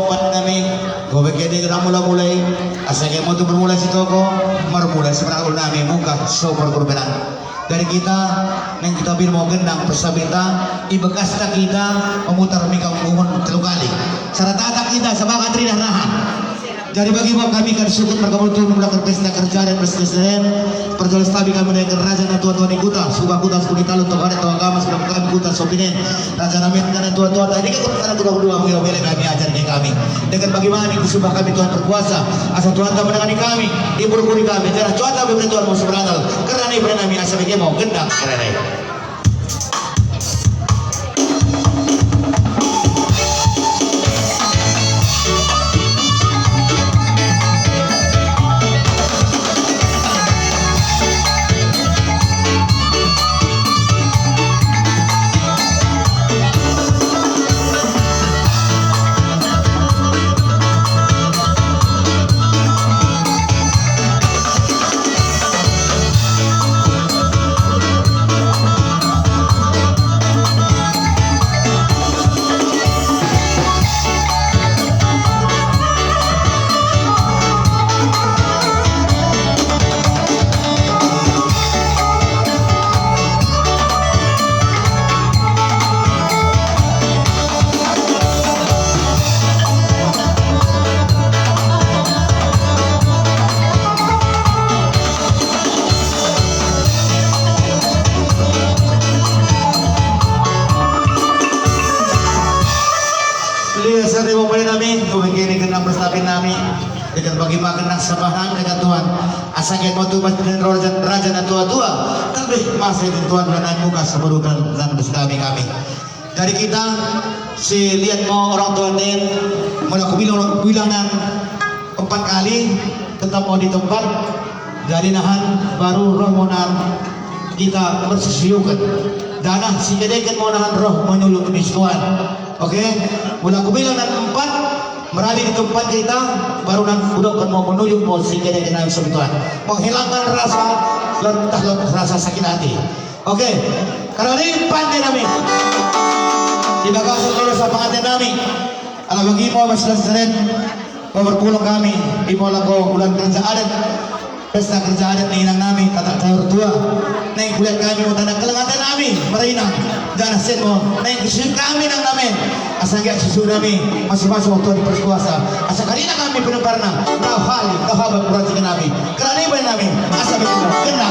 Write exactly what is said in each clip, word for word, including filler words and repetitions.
Nami, gobe kene kena mula-mulai, asa ke mo tu bermula sitoko, mermula seberang nami muka so perkurbenan. Dari kita, neng kita bin mo gendang persabita, ibekasta kita memutar mika umun telu kali. Saratata kita sebagai teridah nahan. Jadi bagi mo kami kan sukut merkamutu mula pesta kerja dan pesta seren, perjelas tabi kami dengan raja na tua-tua di kuta, suka kuta, suku di talu, tua adat, tua agama, sudah kami kuta sopinen. Raja nami dengan tua-tua tadi ke kuta, kuta dua mengira bela kami ajar ke kami. Dengan bagaimana kusembah kami Tuhan berkuasa, asa Tuhan tak menangani kami, ibur-buri kami, jarah Tuhan tak beri Tuhan mau seberangkal, kerana ibur nami asa bagi mo gendang kerana. Lias ate mo bere nami, ku mekene kena perstapi nami, dengan bagi ma kena sambahan dengan Tuhan. Asa ke mo tu mas dengan raja, raja na tua-tua, terlebih masa itu Tuhan dan muka semeru dan, dan perstapi kami. Dari kita, si liat mo orang tua nden, mula kubilang, kubilang nan empat kali, tetap mo di tempat, jadi nahan baru roh mo nan kita mersisiuken. Janah sikedeken mo nahan roh menunjuk ni Tuhan. Oke? Mula kubilang nan empat, merabi di tempat kita, baru nan kudokken mo menunjuk mo sikedeken nahan Tuhan. Menghilangkan rasa letah, rasa sakit hati. Oke, karari pande nami. Ibagasen lolo sa pengantin nami. Ala bagi mo mas las seren. Mo berpulang kami, imo lako ulan kerja adat. Pesta kerja adat ni inang nami, Tatak Caur Tua. Neng kuliat kami mo tanda keleng ate nami, merinang. Janah sen mo, neng kesusu kami nang nami. Asa nggak susu nami, masuk-masuk waktu di persekuasa. Asa karina kami penebarna, kau hali, kau habat perhatikan nami. Kerani bae nami, asa begitu, kena.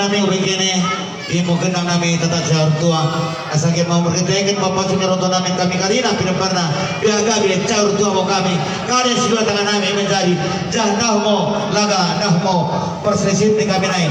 Kami ubekene, imo genna nami tata caur tua. Asa ke mau merkiteken bapa sini roto nami kami karina pidemparna. Biar gabe caur tua mo kami. Kade si dua tangan nami menjadi. Jah dah mo laga, dah mo perselisih ni kami nai.